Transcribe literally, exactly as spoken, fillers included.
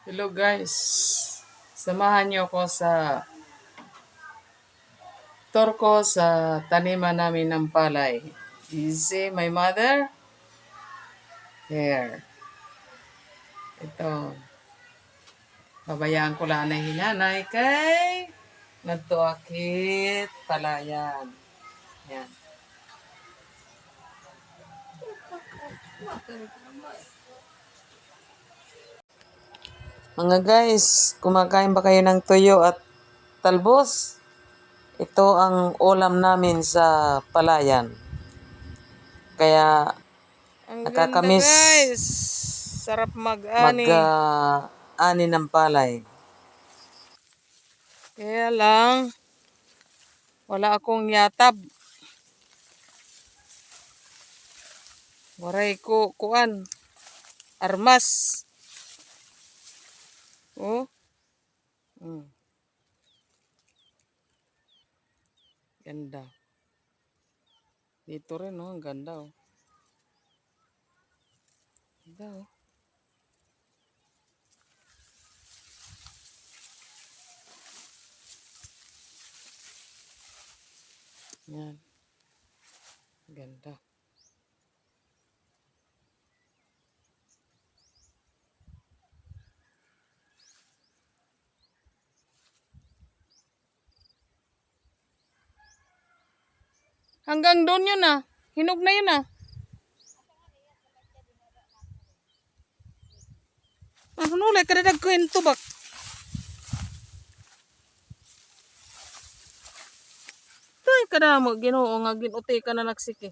Hello guys, samahan niyo ako sa tour ko sa taniman namin ng palay. You see my mother? Here. Ito. Pabayaan ko la anay hi nanay kay ngadto ak hit palayan. Yan. Mga guys, kumakain ba kayo ng tuyo at talbos? Ito ang ulam namin sa palayan. Kaya ang ganda, nakakamiss guys. Sarap mag-ani. Mag, ah, ani ng palay. Kaya lang, wala akong yatab. Waray ko kuan, armas. Oh. Hmm. Ganda. Dito rin, oh, ang ganda, oh. Ganda, oh. Yan. Ganda. Hanggang doon yun, ah. Hinog na yun, ah. Ah, hunulay, kadadagko hin tubak. Tay, kadamo, Ginoo, nga gin-uti ka na nagsiki.